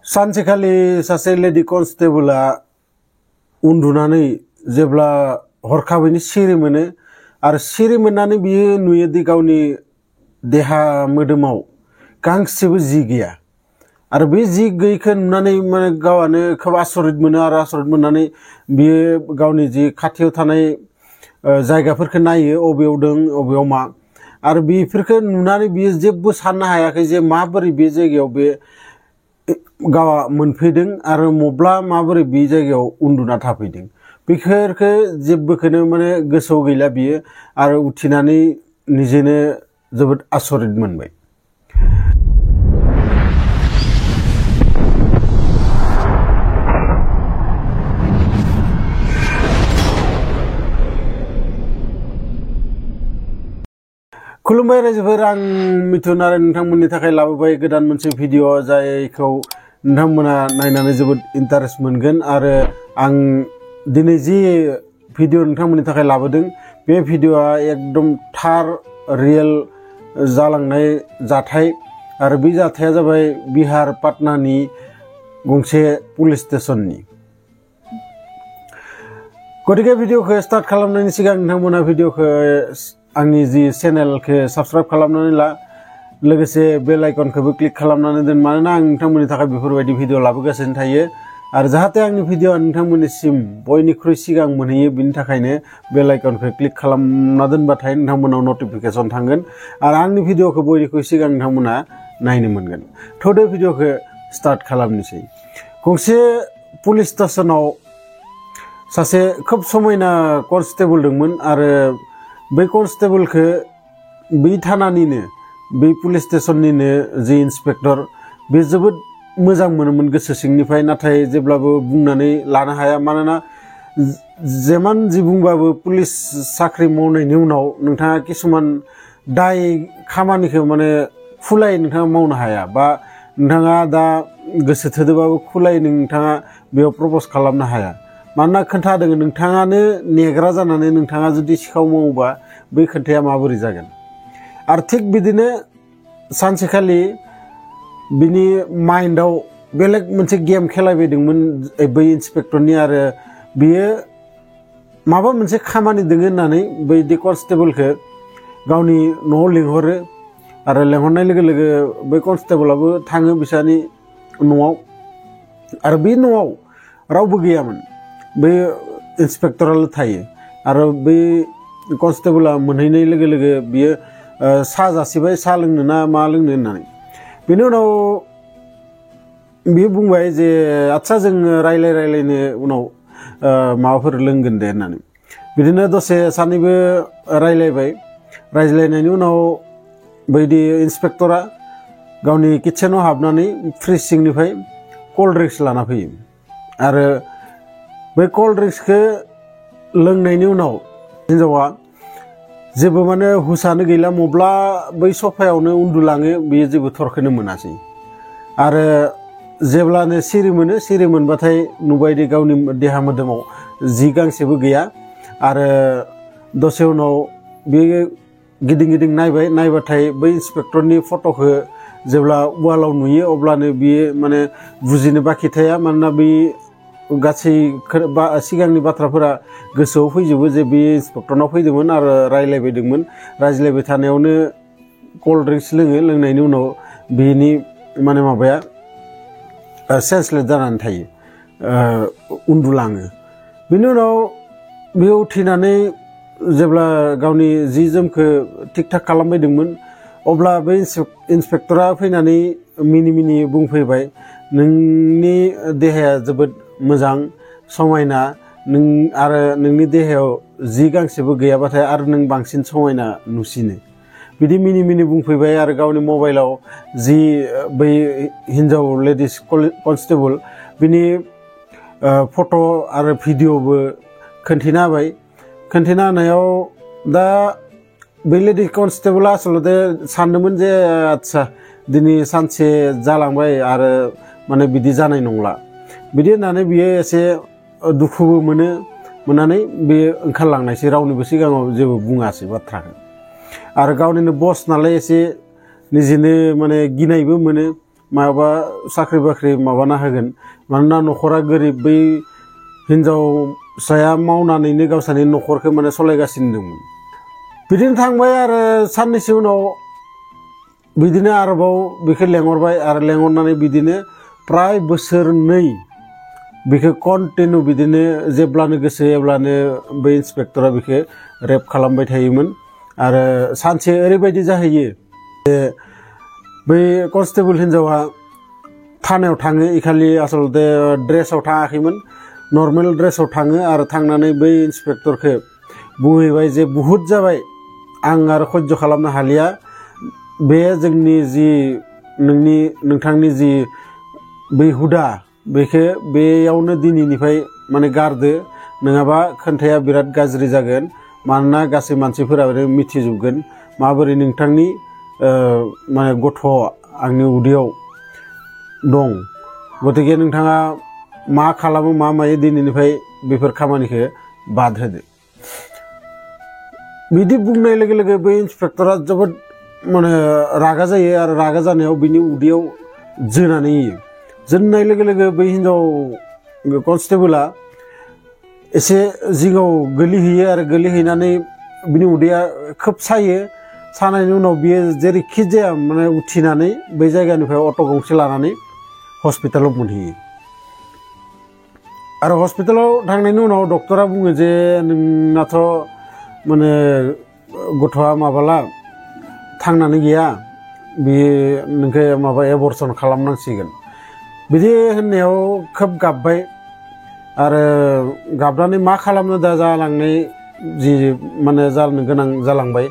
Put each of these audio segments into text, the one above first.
सानसेखालि सासे लेडि कनस्टेबलआ उन्दुनानै जेब्ला हरखाबैनो सिरि मोनो आरो सिरि मोननानै बियो नुयोदि गावनि देहा मोदोमाव गांसेबो जि गैया आरो बे जि गैयैखौ नुनानै माने गावआनो खोब आसरित मोनो आरो आसरित मोननानै बियो गावनि जि खाथियाव थानाय जायगाफोरखौ नायो अबेयाव दं अबेयाव मा आरो बेफोरखौ नुनानै बियो जेबो साननो हायाखै जे माबोरै बे जायगायाव बे गावा मोनफैदों आरो मब्ला माबोरै बे जायगायाव उन्दुना थाफैदों बेफोरखौ जेबोखौनो माने गोसोआव गैला बियो आरो उथिनानै निजेनो जोबोद आसरित मोनबाय। खुलुमबाय रायजोफोर, आं मिथुन आरो नोंथांमोननि थाखाय लाबोबाय गोदान मोनसे भिडिअ जायखौ नोंथांमोना नायनानै जोबोद इन्टारेस्ट मोनगोन आरो आं दिनै जि भिडिअ नोंथांमोननि थाखाय लाबोदों बे भिडिअआ एकदम थार रियेल जालांनाय जाथाय आरो बे जाथाया जाबाय बिहार पाटनानि गंसे पुलिस स्टेशननि। गतिके भिडिअखौ स्टार्ट खालामनायनि सिगां नोंथांमोना भिडिअखौ आंनि जि चेनेलखौ साबस्क्राइब खालामनानै ला लोगोसे बेल आइकनखौबो क्लिक खालामनानै दोन मानोना आं नोंथांमोननि थाखाय बेफोरबायदि भिडिअ लाबोगासिनो थायो आरो जाहाथे आंनि भिडिअआ नोंथांमोननिसिम बयनिख्रुइ सिगां मोनहैयो बिनि थाखायनो बेल आइकनखौ क्लिक खालामना दोनबाथाय नोंथांमोनाव नटिफिकेसन थांगोन आरो आंनि भिडिअखौ बयनिख्रुइ सिगां नोंथांमोना नायनो मोनगोन। थ'दो भिडिअखौ स्टार्ट खालामनोसै। गंसे पुलिस स्टेशनाव सासे खोब समायना कनस्टेबल दंमोन आरो बै कनस्टेबलखौ बै थानानिनो बै पुलिस स्टेशननिनो जि इन्सपेक्टर बे जोबोद मोजां मोनोमोन गोसो सिंनिफ्राय, नाथाय जेब्लाबो बुंनानै लानो हाया मानोना जेमान जि बुंबाबो पुलिस साख्रि मावनायनि उनाव नोंथाङा किसुमान दाय खामानिखौ माने खुलाय नोंथाङा मावनो हाया बा नोंथाङा दा गोसो थोदोबाबो खुलाय नोंथाङा बेयाव प्रप'ज खालामनो हाया मानोना खोन्थादों नोंथाङानो नेग्रा जानानै नोंथाङा जुदि सिखाव मावोबा बै खोन्थाया माबोरै जागोन। आरो थिग बिदिनो सानसेखालि बिनि माइन्डआव बेलेग मोनसे गेम खेलायबायदोंमोन बै इन्सपेक्टरनि आरो बियो माबा मोनसे खामानि दङ होननानै बै कनस्टेबलखौ गावनि न'आव लिंहरो आरो लिंहरनाय लोगो लोगो बै कनस्टेबलाबो थाङो बिसानि न'आव आरो बे न'आव रावबो गैयामोन, बै इन्सपेक्टराल थायो आरो बै कनस्टेबला मोनहैनाय लोगो लोगो बियो साहा जासिबाय, साहा लोंनो ना मा लोंनो होननानै। बेनि उनाव बियो बुंबाय जे आदसा जों रायलायनो उनाव माबाफोर लोंगोन दे होननानै। बिदिनो दसे सानैबो रायलायबाय, रायज्लायनायनि उनाव बैदि इन्सपेक्टरा गावनि किटचेनाव हाबनानै फ्रिज सिंनिफ्राय कल्ड ड्रिंक्स लाना फैयो आरो बै कल्ड ड्रिंक्सखौ लोंनायनि उनाव हिन्जावा जेबो माने हुसानो गैला, मब्ला बै सफायावनो उन्दुलाङो बियो जेबो थरखौनो मोनासै आरो जेब्लानो सिरि मोनो, सिरि मोनबाथाय नुबायदि गावनि देहा मोदोमाव जि गांसेबो गैया आरो दसे उनाव बियो गिदिं गिदिं नायबाथाय बै इन्सपेक्टरनि फट'खौ जेब्ला वालाव नुयो अब्लानो बियो माने बुजिनो बाखि थाया मानोना बे गासै सिगांनि बाथ्राफोरा गोसोआव फैजोबो जे बे इन्सपेक्टरनाव फैदोंमोन आरो रायज्लायबायदोंमोन, रायज्लायबाय थानायावनो कल्ड ड्रिंक्स लोङो, लोंनायनि उनाव बेनि माने माबाया सेन्सलेस जानानै थायो, उन्दुलाङो। बेनि उनाव बेयो उथिनानै जेब्ला गावनि जि जोमखौ थिग थाक खालामबायदोंमोन अब्ला बै इन्सपेक्टरा फैनानै मिनि बुंफैबाय, नोंनि देहाया जोबोद मोजां समायना, नों आरो नोंनि देहायाव जि गांसेबो गैयाबाथाय आरो नों बांसिन समायना नुसिनो। बिदि मिनि बुंफैबाय आरो गावनि मबाइलाव जि बै हिन्जाव लेडिस कनस्टेबल बिनि फट' आरो भिडिअबो खोन्थिना होबाय। खोन्थिना होनायाव दा बै लेडि कनस्टेबला आसलते सानदोंमोन जे आदसा दिनै सानसे जालांबाय आरो माने बिदि जानाय नंला बिदि होननानै बियो एसे दुखुबो मोननानै बियो ओंखारलांनायसै, रावनिबो सिगाङाव जेबो बुङासै बाथ्राखौ आरो गावनिनो बस नालाय एसे निजेनो माने गिनायबो मोनो माबा साख्रि बाख्रि माबाना होगोन मानोना न'खरा गोरिब बै हिनजावसाया मावनानैनो गावसानि न'खरखौ माने सलायगासिनो दंमोन बिदिनो थांबाय आरो साननैसो उनाव बिदिनो आरोबाव बेखौ लेंहरबाय आरो लेंहरनानै बिदिनो प्राय बोसोरनै बेखौ कन्टिनिउ बिदिनो जेब्लानो गोसो एब्लानो बै इन्सपेक्टरा बेखौ रेप खालामबाय थायोमोन आरो सानसे ओरैबायदि जाहैयो जे बै कनस्टेबल हिनजावा थानायाव थाङो इखालि आसलते ड्रेसाव थाङाखैमोन नर्मेल ड्रेसाव थाङो आरो थांनानै बै इन्सपेक्टरखौ बुंहैबाय जे बुहुत जाबाय आं आरो सह्य खालामनो हालिया बे जोंनि जि नोंथांनि जि बै हुदा बेखौ बेयावनो दिनैनिफ्राय माने गारदो नङाबा खोन्थाया बिराद गाज्रि जागोन मानोना गासै मानसिफोराबो मिथिजोबगोन माबोरै नोंथांनि माने गथ' आंनि उदैयाव दं गतिके नोंथाङा मा खालामो मा मायो दिनैनिफ्राय बेफोर खामानिखौ बाद होदो बिदि बुंनाय लोगो लोगो बै इन्सपेक्टरा जोबोद माने रागा जायो आरो रागा जानायाव बिनि उदैयाव जोनानै होयो जोननाय लोगो लोगो बै हिनजाव कनस्टेबला एसे जिङाव गोलैहैयो आरो गोलैहैनानै बिनि उदैया खोब सायो सानायनि उनाव बियो जेरैखि जाया माने उथिनानै बै जायगानिफ्राय अट' गंसे लानानै हस्पिटालाव मोनहैयो आरो हस्पिटालाव थांनायनि उनाव डक्टरा बुङो जे नोंनाथ' माने गथ'आ माबाला थांनानै गैया बियो नोंखौ माबा एबर्सन खालामनांसिगोन बिदि होननायाव खोब गाबबाय आरो गाबनानै मा खालामनो दा जालांनाय जि माने जानो गोनां जालांबाय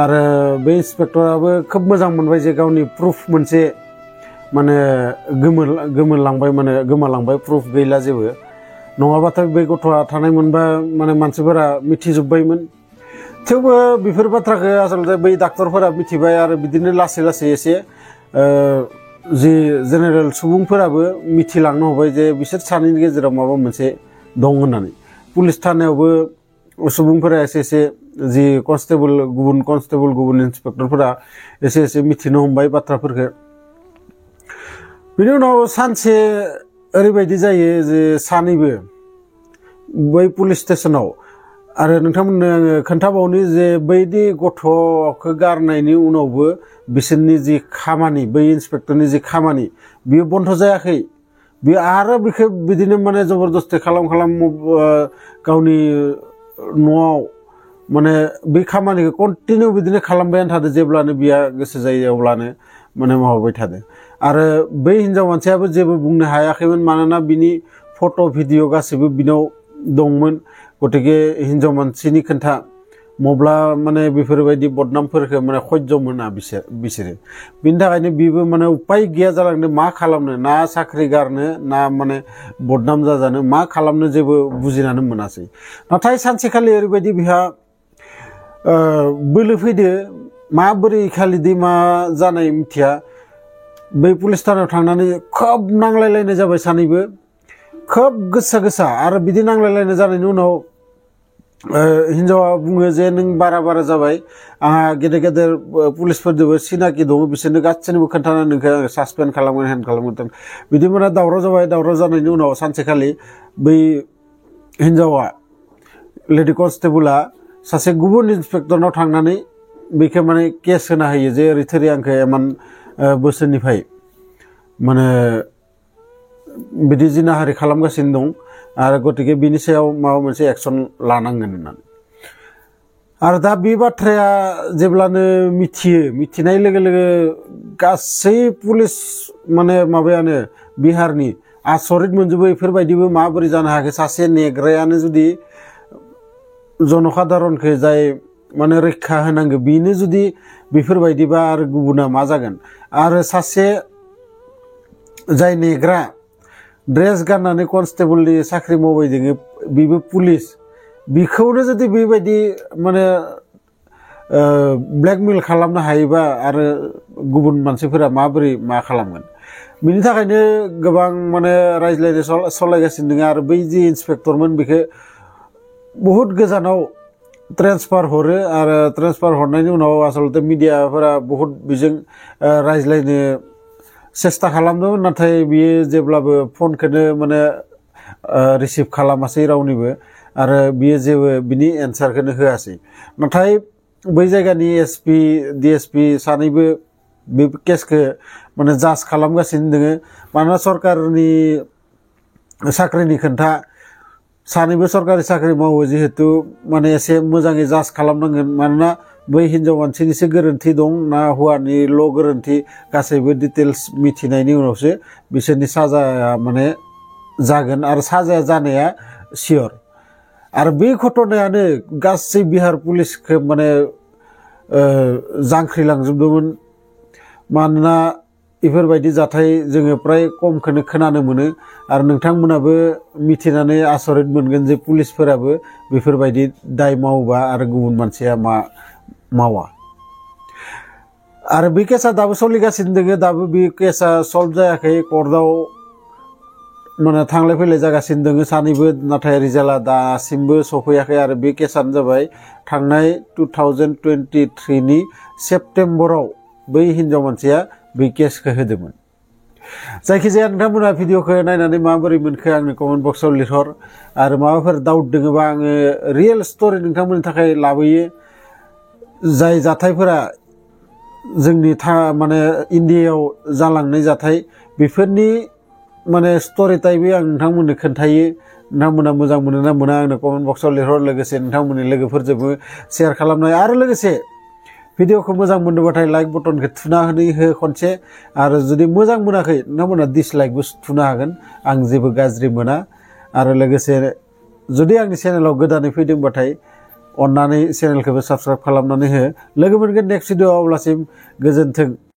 आरो बे इन्सपेक्टराबो खोब मोजां मोनबाय जे गावनि प्रुफ मोनसे माने गोमालांबाय प्रुफ गैला जेबो नङाबाथाय बे गथ'आ थानाय मोनबा माने मानसिफोरा मिथिजोब्बायमोन थेवबो बेफोर बाथ्राखौ आसलते बै डाक्टरफोरा मिथिबाय आरो बिदिनो लासै लासै एसे जि जेनेरेल सुबुंफोराबो मिथिलांनो हमबाय जे बिसोर सानैनि गेजेराव माबा मोनसे दं होननानै पुलिस थानायावबो सुबुंफोरा एसे एसे जि गुबुन इन्सपेक्टरफोरा एसे एसे मिथिनो हमबाय बाथ्राफोरखौ बिनि उनाव सानसे ओरैबायदि जायो जे सानैबो बै पुलिस स्टेशनाव आरो नोंथांमोननो आङो खोन्थाबावनि जे बैदि गथ'खौ गारनायनि उनावबो बिसोरनि जि खामानि बै इन्सपेक्टरनि जि खामानि बियो बन्द जायाखै बियो आरो बेखौ बिदिनो माने जबरदस्ति खालाम गावनि न'आव माने बे खामानिखौ कन्टिनिउ बिदिनो खालामबायानो थादों जेब्लानो बिया गोसो जायो अब्लानो माने मावबाय थादों आरो बै हिनजाव मानसियाबो जेबो बुंनो हायाखैमोन मानोना बिनि फट' भिडिअ गासैबो बिनाव दंमोन गतिके हिनजाव मानसिनि खोन्था मब्ला माने बेफोरबायदि बदनामफोरखौ माने सह्य मोना बिसोरो बिनि थाखायनो बिबो माने उपाय गैया जालांदों मा खालामनो ना साख्रि गारनो ना माने बदनाम जाजानो मा खालामनो जेबो बुजिनानै मोनासै नाथाय सानसेखालि ओरैबायदि बिहा बोलो फैदो माबोरै खालिदि मा जानाय मिथिया बै पुलिस थानायाव थांनानै खोब नांलायलायनाय जाबाय सानैबो खोब गोसा आरो बिदि नांलायलायनाय जानायनि उनाव हिनजावा बुङो जे नों बारा जाबाय आंहा गेदेर पुलिसफोरजोंबो सिनाकि दङ बिसोरनो गासैनोबो खोन्थानानै नोंखौ आङो सासपेन्ड खालामगोन हेन्ड खालामगोन बिदि माने दावराव जाबाय दावराव जानायनि उनाव सानसेखालि बै हिनजावा लेडि कनस्टेबला सासे गुबुन इन्सपेक्टरनाव थांनानै बेखौ माने केस होना होयो जे ओरै थोरै आंखौ इमान बोसोरनिफ्राय माने बिदि जिनाहारि खालामगासिनो दं आरो गतिके बिनि सायाव माबा मोनसे एक्सन लानांगोन होननानै आरो दा बे बाथ्राया जेब्लानो मिथिनाय लोगो लोगो गासै पुलिस माने माबायानो बिहारनि आसरित मोनजोबो बेफोरबायदिबो माबोरै जानो हाखो सासे नेग्रायानो जुदि जनसाधारनखौ जाय माने रैखा होनांगौ बेनो जुदि बेफोरबायदिबा आरो गुबुना मा जागोन आरो सासे जाय नेग्रा ड्रेस गाननानै कनस्टेबलनि साख्रि मावबाय दोङो बेबो पुलिस बिखौनो जुदि बेबायदि माने ब्लेकमेल खालामनो हायोबा आरो गुबुन मानसिफोरा माबोरै मा खालामगोन बिनि थाखायनो गोबां माने रायज्लायनाय सालायगासिनो दङ आरो बै जि इन्सपेक्टरमोन बेखौ बहुत गोजानाव ट्रेन्सफार हरो आरो ट्रेन्सफार हरनायनि उनाव आसलते मिडियाफोरा बहुत बेजों रायज्लायनो सेस्था खालामदोंमोन नाथाय बियो जेब्लाबो फनखौनो माने रिसिभ खालामासै रावनिबो आरो बियो जेबो बिनि एन्सारखौनो होआसै नाथाय बै जायगानि एसपि डिएसपि सानैबो बे केसखौ माने जाज खालामगासिनो दोङो मानोना सरकारनि साख्रिनि खोन्था सानैबो सरकारि साख्रि मावो जिहेतु माने एसे मोजाङै जाज खालामनांगोन मानोना बै हिनजाव मानसिनिसो गोरोन्थि दं ना हौवानिल' गोरोन्थि गासैबो डिटेल्स मिथिनायनि उनावसो बिसोरनि साजाया माने जागोन आरो साजाया जानाया सियर आरो बे घटनायानो गासै बिहार पुलिसखौ माने जांख्रिलांजोबदोंमोन मानोना बेफोरबायदि जाथाय जोङो प्राय खमखौनो खोनानो मोनो आरो नोंथांमोनाबो मिथिनानै आसरित मोनगोन जे पुलिसफोराबो बेफोरबायदि दाय मावोबा आरो गुबुन मानसिया मावा आरो बे केसा दाबो सोलिगासिनो दोङो दाबो बे केसा सल्भ जायाखै कर्टआव माने थांलाय फैलाय जागासिनो दोङो सानैबो नाथाय रिजाल्टआ दासिमबो सफैयाखै आरो बे केसानो जाबाय थांनाय 2023 नि सेप्तेम्बराव बै हिनजाव मानसिया बे केसखौ होदोंमोन जायखिजाया नोंथांमोना भिडिअखौ नायनानै माबोरै मोनखो आंनो कमेन्ट बक्सआव लिरहर आरो माबाफोर डाउट दोङोबा आङो रियेल स्टरि नोंथांमोननि थाखाय लाबोयो जाय जाथायफोरा जोंनि माने इन्डियायाव जालांनाय जाथाय बेफोरनि माने स्टरि टाइपै आं नोंथांमोननो खोन्थायो नोंथांमोना मोजां मोनो ना मोना आंनो कमेन्ट बक्सआव लिरहर लोगोसे नोंथांमोननि लोगोफोरजोंबो शेयार खालामनाय आरो लोगोसे भिडिअखौ मोजां मोनोबाथाय लाइक बटनखौ थुना हो खनसे आरो जुदि मोजां मोनाखै नोंथांमोना डिसलाइकबो थुनो हागोन आं जेबो गाज्रि मोना आरो लोगोसे जुदि आंनि चेनेलाव गोदानै फैदोंबाथाय अन्नानै चेनेलखौबो साबस्क्राइब खालामनानै हो लोगो मोनगोन नेक्स्ट भिडिअ अब्लासिम गोजोन्थों।